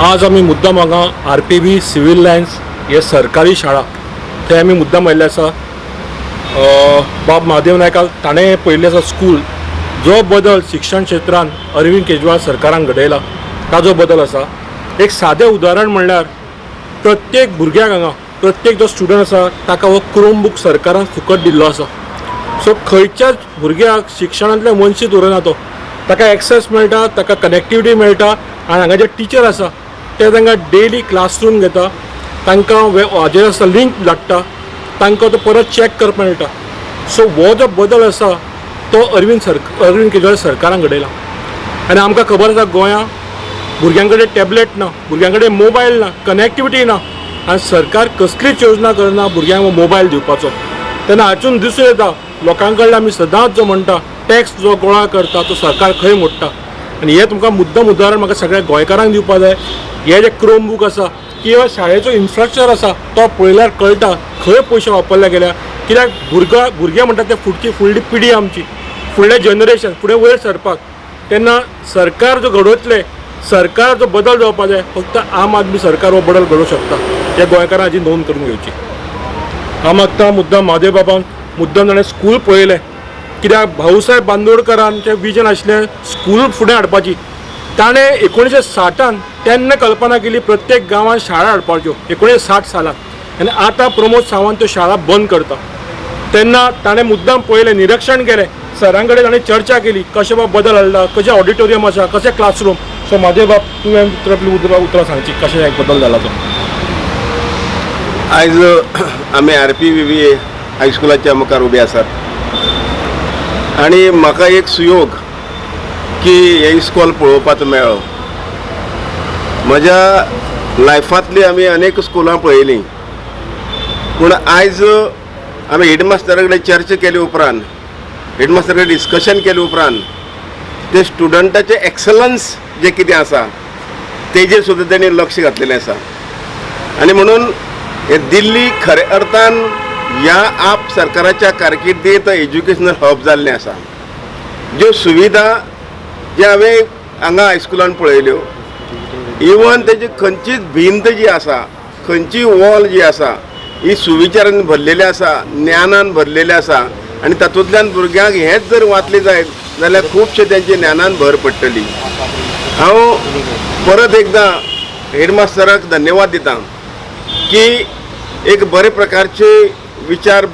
आज आमी मुद्दाम हांगा आरपीबी सिवील लायन्स हे सरकारी शाळा थंय आमी मुद्दाम आयिल्ले आसा. बाब महादेव नायकाक ताणें पळयल्लें आसा स्कूल जो बदल शिक्षण क्षेत्रान अरविंद केजरीवाल सरकारान घडयला ताजो बदल आसा. एक सादें उदाहरण म्हणल्यार प्रत्येक भुरग्याक हांगा प्रत्येक जो स्टुडंट आसा ताका हो क्रोम बूक सरकारान फुकट दिल्लो आसा. सो खंयच्याच भुरग्याक शिक्षणांतल्यान वंचीत उरना, तो ताका एक्सेस मेळटा, ताका कनेक्टिविटी मेळटा आनी हांगा जे टिचर आसा ते तांकां डेली क्लासरूम घेता, तांकां हाजेर आसा लिंक धाडटा, तांकां तो परत चॅक करपाक मेळटा. सो हो जो बदल आसा तो अरविंद केजरीवाल सरकारान घडयला. आनी आमकां खबर आसा गोंया भुरग्यां कडेन टॅबलेट ना, भुरग्यां कडेन मोबायल ना, कनेक्टिविटी ना आनी सरकार कसलीच योजना करना भुरग्यांक मोबायल दिवपाचो. तेन्ना हातून दिसून येता लोकां कडल्यान आमी सदांच जो म्हणटा टॅक्स जो गोळा करता तो सरकार खंय मोडटा. आनी हें तुमकां मुद्दम उदाहरण म्हाका सगळ्या गोंयकारांक दिवपा जाय. हे जे क्रोम बूक आसा किंवा शाळेचो इन्फ्रास्ट्रक्चर आसा तो पळयल्यार कळटा खंय पयशे वापरले गेल्या. कित्याक भुरगे म्हणटा ते फुडची फुडली पिढी आमची, फुडलें जनरेशन फुडें वयर सरपाक, तेन्ना सरकार जो घडयतले, सरकार जो बदल जावपा जाय, फक्त आम आदमी सरकार हो बदल घडोवंक शकता. हे गोंयकारां हाजी नोंद करून घेवची. हांव मागता मुद्दाम म्हादेव बाबान मुद्दाम ताणें स्कूल पळयलें, कित्याक भाऊसाहेब बांदोडकरांचें विजन आशिल्लें स्कूल फुडें हाडपाची. ताणें 1960 तेन्ना कल्पना केली प्रत्येक गांवांत शाळा हाडपाच्यो 1960 सालान, आनी आतां प्रमोद सावंत त्यो शाळा बंद करता. तेन्ना ताणें मुद्दाम पळयलें, निरीक्षण केलें, सरां कडेन ताणें चर्चा केली कशें बाब बदल हाडला, कशें ऑडिटोरियम आसा, कशें क्लासरूम. सो म्हादेव बाब, तुवें आपली उतरां सांगची कशें एक बदल जाला तो. आयज आमी आरपीवीवी हायस्कुलाच्या मुखार उबे आसात आनी म्हाका एक सुयोग की हें इस्कॉल पळोवपाचो मेळ्ळो. म्हज्या लायफांतली आमी अनेक स्कुलां पळयलीं, पूण आयज आमी हेडमास्टरा कडेन चर्चा केले उपरांत, हेडमास्टरा कडेन डिस्कशन केले उपरांत ते स्टुडंटाचें एक्सलन्स जें कितें आसा तेजेर सुद्दां तेणी लक्ष घातलेलें आसा. आनी म्हणून हे दिल्ली खऱ्या अर्थान ह्या आप सरकाराच्या कारकिर्दींत एज्युकेशनल हब जाल्लें आसा. ज्यो सुविधा ज्यो हांवें हांगा हायस्कुलान पळयल्यो, इवन तेजी खंयचीच भिंत जी आसा, खंयची वॉल जी आसा, ही सुविचारान भरलेली आसा, ज्ञानान भरलेली आसा आनी तातूंतल्यान भुरग्यांक हेंच जर वाचलें जायत जाल्यार खुबशे तेंचे ज्ञानान भर पडटली. हांव परत एकदां हेडमास्टराक धन्यवाद दिता की एक बरे प्रकारचे विचार